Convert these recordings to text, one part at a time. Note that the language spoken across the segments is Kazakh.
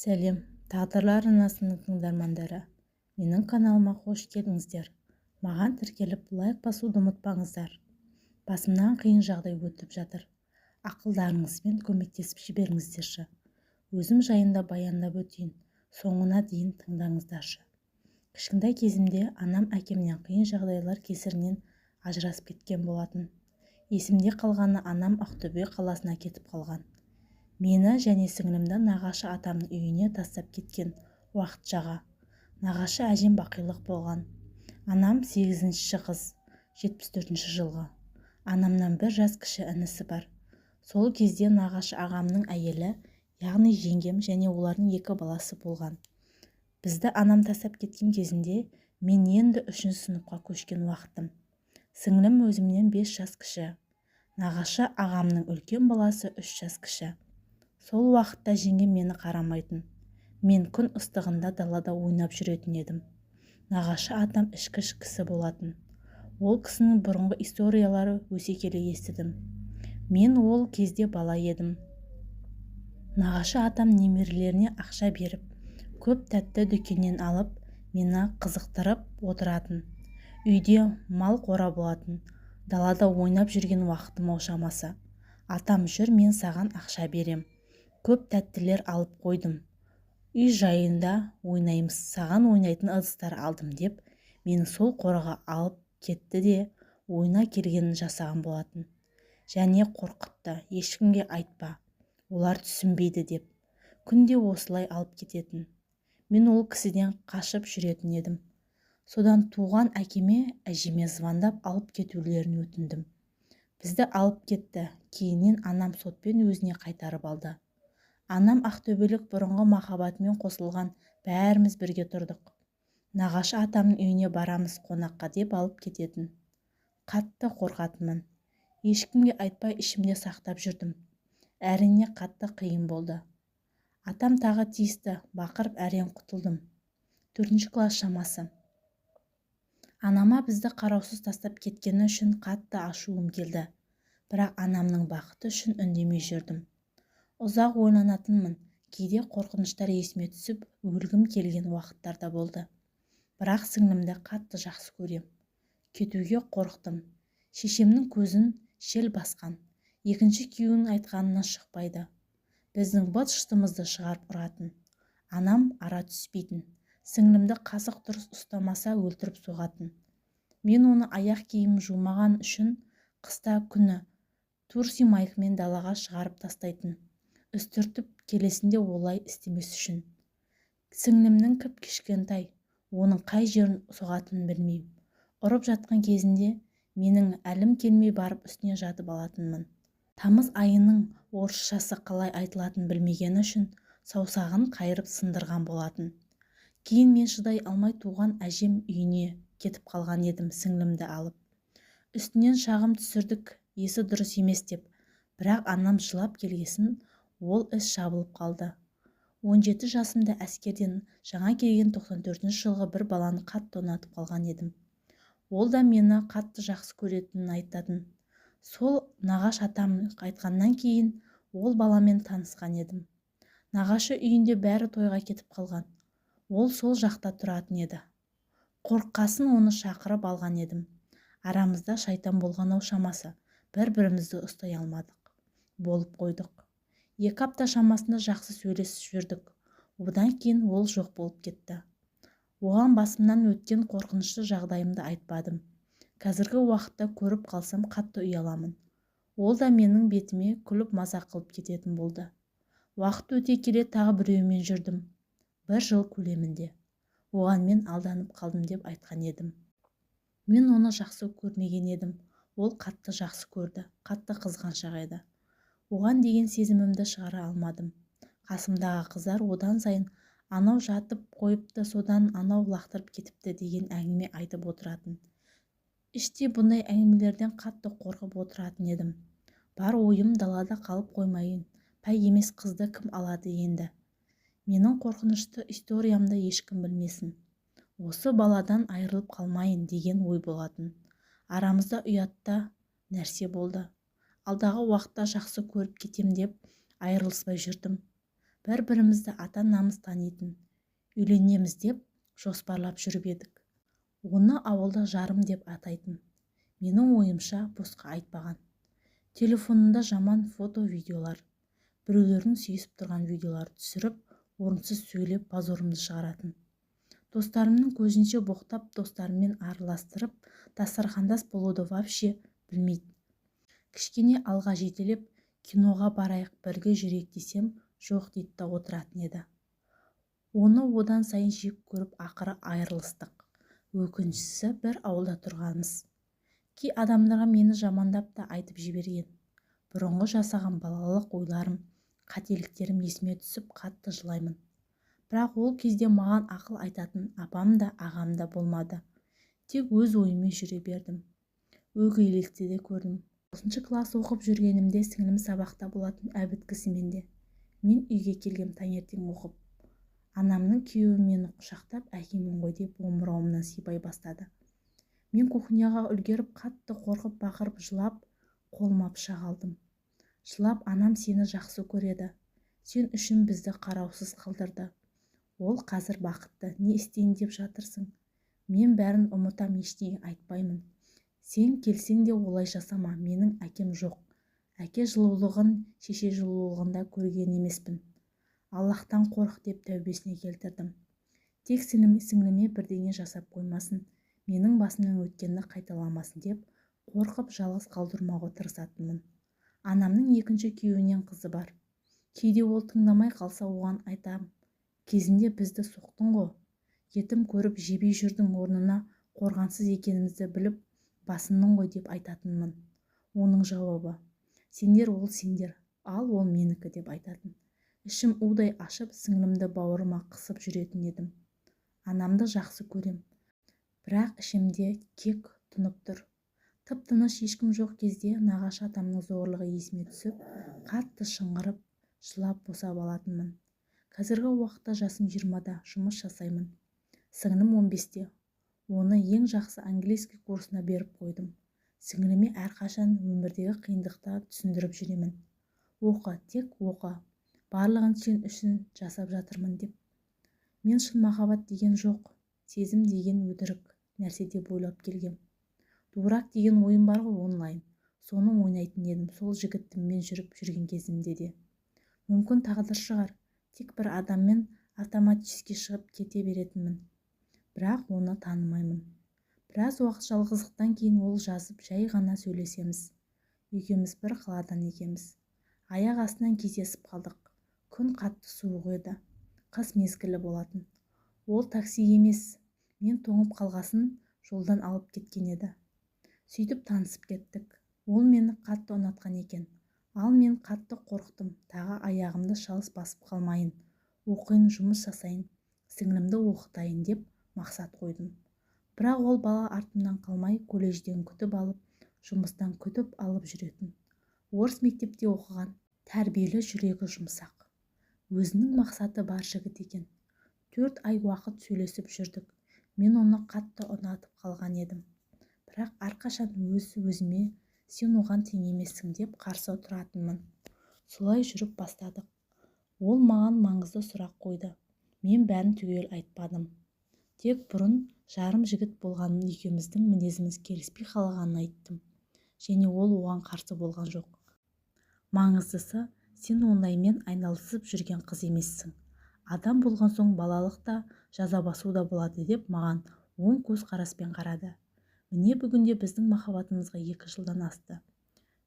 Сәлем, Тағдырлар арнасының тыңдармандары! Менің каналыма қош келдіңіздер! Маған тіркеліп, лайк басуды ұмытпаңыздар. Басымнан қиын жағдай өтіп жатыр, ақылдарыңызбен көмектесіп жіберіңіздерші. Өзім жайында баяндап өтейін, соңына дейін тыңдаңыздаршы. Кішкентай кезімде анам әкемнен қиын жағдайлар кесірінен ажырасып кеткен болатын. Есімде қалғаны, анам Ақтөбе қаласына кетіп қалған. Мені және сіңлімді нағашы атамның үйіне тастап кеткен уақытшаға. Нағашы әжем бақилық болған. Анам сегізінші қыз, 74-жылғы. Анамнан бір жас кіші інісі бар. Сол кезде нағашы ағамның әйелі, яғни жеңгем, және олардың екі баласы болған. Бізді анам тастап кеткен кезінде мен енді үшінші сыныпқа көшкен уақытым. Сіңлім өзімнен 5 жас кіші. Нағашы ағамның үлкен баласы 3 жас кіші. Сол уақытта жеңгем мені қарамайтын. Мен күн ыстығында далада ойнап жүретін едім. Нағашы атам ішкіш кісі болатын. Ол кісінің бұрынғы историялары өсе келе естідім. Мен ол кезде бала едім. Нағашы атам немерелеріне ақша беріп, көп тәтті дүкеннен алып, мені қызықтырып отыратын. Үйде мал қора болатын. Далада ойнап жүрген уақытым ау шамасы. Атам: «Жүр, мен саған ақша берем, көп тәттілер алып қойдым, үй жайында ойнаймыз, саған ойнайтын ыдыстар алдым», – деп мені сол қораға алып кетті де, ойына келгенін жасаған болатын. Және қорқытты: «Ешкімге айтпа, олар түсінбейді», – деп. Күнде осылай алып кететін. Мен ол кісіден қашып жүретін едім. Содан туған әкеме, әжеме звондап, алып кетулерін өтіндім. Бізді алып кетті. Кейіннен анам сотпен өзіне қайтарып алды. Анам ақтөбелік бұрынғы махаббатымен қосылған. Бәріміз бірге тұрдық. Нағашы атамның үйіне барамыз қонаққа деп алып кететін. Қатты қорқатынмын. Ешкімге айтпай, ішімде сақтап жүрдім. Әрине, қатты қиын болды. Атам тағы тиісті, бақырып әрең құтылдым. Төртінші класс шамасы. Анама бізді қараусыз тастап кеткені үшін қатты ашуым келді, бірақ анамның бақыты үшін үндемей жүрдім. Ұзақ ойланатынмын. Кейде қорқыныштар есіме түсіп, өлгім келген уақыттар да болды. Бірақ сіңлімді қатты жақсы көрем. Кетуге қорықтым. Шешемнің көзін шел басқан. Екінші күйеуінің айтқанынан шықпайды. Біздің быт-шытымызды шығарып ұратын. Анам ара түспейтін. Сіңлімді қасық дұрыс ұстамаса, өлтіріп соғатын. Мен оны аяқ киімін жумаған үшін қыста күні трусы майкамен далаға шығарып тастайтын, үстіртіп, келесінде олай істемес үшін. Сіңлімнің кіп-кішкентай, оның қай жерін соғатынын білмеймін. Ұрып жатқан кезінде менің әлім келмей, барып үстіне жатып алатынмын. Тамыз айының орысшасы қалай айтылатынын білмегені үшін саусағын қайырып сындырған болатын. Кейін мен шыдай алмай, туған әжем үйіне кетіп қалған едім сіңлімді алып. Үстінен шағым түсірдік, есі дұрыс емес деп. Бірақ анам жылап келгесін, ол іс жабылып қалды. 17 жасымда әскерден жаңа келген 94 жылғы бір баланы қатты ұнатып қалған едім. Ол да мені қатты жақсы көретінін айтатын. Сол нағаш атам айтқаннан кейін ол баламен танысқан едім. Нағашы үйінде бәрі тойға кетіп қалған, ол сол жақта тұратын еді. Қорыққасын оны шақырып алған едім. Арамызда шайтан болған-ау шамасы, бір-бірімізді ұстай алмадық, болып қойдық. 2 апта шамасында жақсы сөйлесіп жүрдік. Одан кейін ол жоқ болып кетті. Оған басымнан өткен қорқынышты жағдайымды айтпадым. Қазіргі уақытта көріп қалсам, қатты ұяламын. Ол да менің бетіме күліп, мазақ қылып кететін болды. Уақыт өте келе тағы біреумен жүрдім бір жыл көлемінде. Оған мен алданып қалдым деп айтқан едім. Мен оны жақсы көрмеген едім, ол қатты жақсы көрді, қатты қызғаншақ еді. Оған деген сезімімді шығара алмадым. Қасымдағы қыздар одан сайын анау жатып қойыпты, содан анау лақтырып кетіпті деген әңгіме айтып отыратын. Іштей бұндай әңгімелерден қатты қорқып отыратын едім. Бар ойым: далада қалып қоймайын, пәй емес қызды кім алады енді? Менің қорқынышты историямды ешкім білмесін, осы баладан айырылып қалмайын деген ой болатын. Арамызда ұятта нәрсе болды. Алдағы уақытта жақсы көріп кетем деп айырылыспай жүрдім. Бір-бірімізді ата-анамыз танитын. Үйленеміз деп жоспарлап жүріп едік. Оны ауылда жарым деп атайтын. Менің ойымша, босқа айтпаған. Телефонында жаман фото-видеолар, біреулердің сүйісіп тұрған видеолары түсіріп, орынсыз сөйлеп позорымды шығаратын. Достарымның көзінше боқтап, достарыммен араластырып, дастархандас болуды вообще білмейді. Кішкене алға жетелеп, киноға барайық, бірге жүрейік десем, жоқ дейді да отыратын еді. Оны одан сайын жек көріп, ақыры айырылыстық. Өкініштісі, бір ауылда тұрғанымыз. Кей адамдарға мені жамандап та айтып жіберген. Бұрынғы жасаған балалық ойларым, қателіктерім есіме түсіп, қатты жылаймын. Бірақ ол кезде маған ақыл айтатын апам да, ағам да болмады. Тек өз ойыммен жүре бердім. Өгейлікті де көрдім. 9 класс оқып жүргенімде сіңлім сабақта болатын әбіткісіменде. Мен үйге келгем таңертең оқып. Анамның күйеуі мені құшақтап, әкемін ғой деп омырауымнан сипай бастады. Мен кухняға үлгеріп, қатты қорқып, бақырып жылап, қолыма пышақ алдым. Жылап, анам сені жақсы көреді. Сен үшін бізді қараусыз қалдырды. Ол қазір бақытты. Не істейін деп жатырсың? Мен бәрін ұмытам, ештеңе айтпаймын. Сен келсең де олай жасама, менің әкем жоқ. Әке жылулығын, шеше жылулығын да көрген емеспін. Аллахтан қорық деп тәубесіне келтірдім. Тек сіңліме бірдеңе жасап қоймасын, менің басымнан өткенді қайталамасын деп қорқып, жалғыз қалдырмауға тырысатынмын. Анамның екінші күйеуінен қызы бар. Кейде ол тыңдамай қалса, оған айтам, кезінде бізді соқтың ғой. Жетім көріп жебей жүрдің, орнына қорғансыз екенімізді біліп басындың ғой деп айтатынмын. Оның жауабы: сендер ол сендер, ал ол менікі деп айтатын. Ішім удай ашып, сіңлімді бауырыма қысып жүретін едім. Анамды жақсы көрем. Бірақ ішімде кек тұнып тұр. Тып-тыныш ешкім жоқ кезде нағашы атамның зорлығы есіме түсіп, қатты шыңғырып, жылап босап алатынмын. Қазіргі уақытта жасым 20-да, жұмыс жасаймын. Сіңлім 15-те. Оны ең жақсы английский курсына беріп қойдым. Сіңліме әрқашан өмірдегі қиындықты түсіндіріп жүремін. Оқы, тек оқы. Барлығын сен үшін жасап жатырмын деп. Мен шын махаббат деген жоқ, сезім деген өтірік нәрсе деп ойлап келгем. Дурак деген ойын бар ғой онлайн. Соны ойнайтын едім сол жігітіммен жүріп жүрген кезімде де. Мүмкін тағдыр шығар, тек бір адаммен автоматически шығып кете беретінмін. Бірақ оны танымаймын. Біраз уақыт жалғыздықтан кейін ол жазып, жай ғана сөйлесеміз. Екеуміз бір қаладан екенбіз. Аяқ астынан кездесіп қалдық. Күн қатты суық еді. Қыс мезгілі болатын. Ол такси емес, мен тоңып қалғасын жолдан алып кеткен еді. Сөйтіп танысып кеттік. Ол мені қатты ұнатқан екен. Ал мен қатты қорықтым, тағы аяғымды шалыс басып қалмайын, оқиын, жұмыс жасайын, сіңлімді оқытайын деп мақсат қойдым. Бірақ ол бала артымнан қалмай, колледжден күтіп алып, жұмыстан күтіп алып жүретін. Орыс мектепте оқыған, тәрбиелі, жүрегі жұмсақ. Өзінің мақсаты бар жігіт екен. 4 ай уақыт сөйлесіп жүрдік. Мен оны қатты ұнатып қалған едім. Бірақ әрқашан өз-өзіме сен оған тең емессің деп қарсы тұратынмын. Солай жүріп бастадық. Ол маған маңызды сұрақ қойды. Мен бәрін түгел айтпадым. Тек бұрын жарым жігіт болғанын, екеуміздің мінезіміз келіспей қалғанын айттым. Және ол оған қарсы болған жоқ. Маңыздысы, сен ондаймен айналысып жүрген қыз емессің. Адам болған соң балалық та, жаза басу да болады деп маған оң көз қараспен қарады. Міне бүгінде біздің махаббатымызға 2 жылдан асты.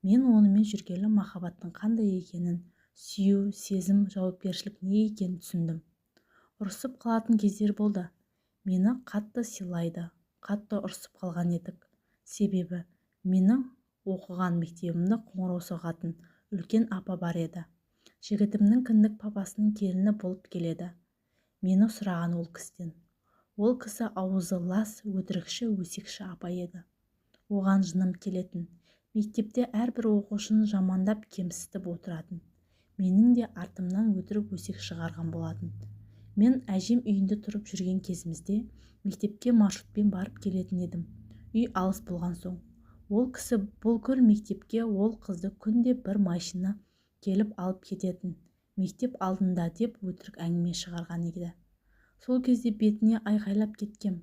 Мен онымен жүргелі махаббаттың қандай екенін, сүю, сезім, жауапкершілік не екенін түсіндім. Ұрысып қалатын кездер болды. Мені қатты сыйлайды, қатты ұрысып қалған едік. Себебі менің оқыған мектебімді қоңырау соғатын үлкен апа бар еді. Жігітімнің кіндік папасының келіні болып келеді. Мені сұраған ол кісіден. Ол кісі аузы лас, өтірікші, өсекші апай еді. Оған жыным келетін. Мектепте әрбір оқушыны жамандап, кемсітіп отыратын. Менің де артымнан өтірік өсек шығарған болатын. Мен әжем үйінде тұрып жүрген кезімізде мектепке маршрутпен барып келетін едім. Үй алыс болған соң. Ол кісі бүкіл мектепке ол қызды күнде бір машина келіп алып кететін. Мектеп алдында деп өтірік әңгіме шығарған еді. Сол кезде бетіне айғайлап кеткем.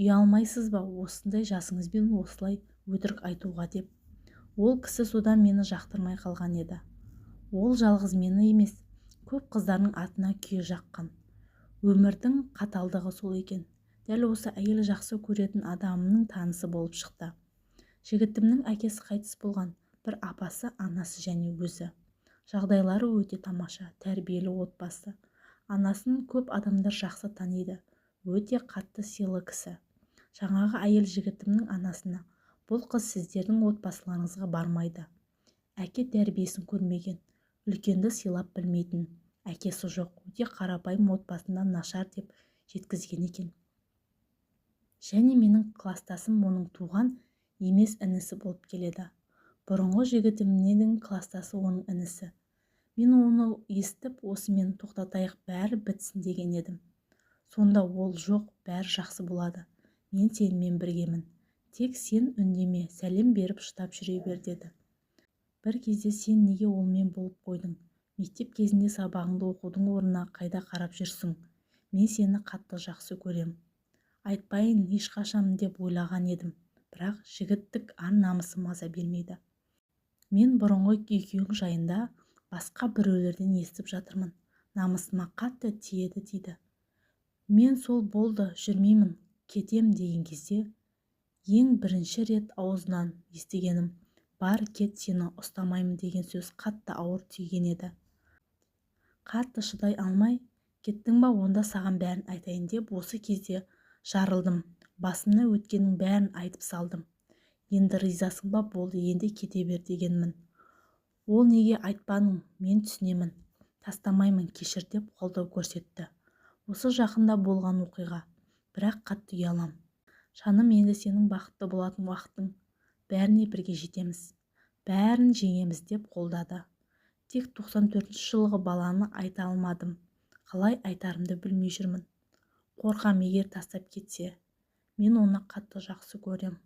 Ұялмайсыз ба осындай жасыңызбен осылай өтірік айтуға деп. Ол кісі содан мені жақтырмай қалған еді. Ол жалғыз мені емес, көп қыздардың атына күйе жаққан. Өмірдің қаталдығы сол екен. Дәл осы әйел жақсы көретін адамының танысы болып шықты. Жігітімнің әкесі қайтыс болған, бір апасы, анасы және өзі. Жағдайлары өте тамаша, тәрбиелі отбасы. Анасын көп адамдар жақсы таниды, өте қатты сыйлы кісі. Жаңағы әйел жігітімнің анасына: "Бұл қыз сіздердің отбасыларыңызға бармайды. Әке тәрбиесін көрмеген, үлкенді сыйлап білмейтін, әкесі жоқ, өте қарапайым отбасында нашар" деп жеткізген екен. Және менің кластасым оның туған емес інісі болып келеді. Бұрынғы жігітімнің кластасы оның інісі. Мен оны естіп, осымен тоқтатайық, бәрі бітсін деген едім. Сонда ол: "Жоқ, бәрі жақсы болады, мен сенімен біргемін, тек сен үндеме, сәлем беріп шыдап жүре бер" деді. Бір кезде: "Сен неге онымен болып қойдың? Мектеп кезінде сабағыңды оқудың орнына қайда қарап жүрсің? Мен сені қатты жақсы көрем. Айтпайын ешқашан деп ойлаған едім, бірақ жігіттік ар-намысы маза бермейді. Мен бұрынғы екеуің жайында басқа біреулерден естіп жатырмын, намысыма қатты тиеді" дейді. Мен сол болды, жүрмеймін, кетем деген кезде ең бірінші рет аузынан естігенім "Бар, кет, сені ұстамаймын" деген сөз қатты ауыр тиген еді. Қатты шыдай алмай, "Кеттің ба, онда саған бәрін айтайын" деп осы кезде жарылдым. Басымнан өткеннің бәрін айтып салдым. "Енді ризасың ба? Болды, енді кете бер" дегенмін. Ол: "Неге айтпадың? Мен түсінемін, тастамаймын, кешір" деп қолдау көрсетті. Осы жақында болған оқиға, бірақ қатты ұялам. Жаным, енді сенің бақытты болатын уақытың, бәріне бірге жетеміз, бәрін жеңеміз деп қолдады. Тек 94 жылғы баланы айта алмадым. Қалай айтарымды білмей жүрмін. Қорқам, егер тастап кетсе. Мен оны қатты жақсы көрем.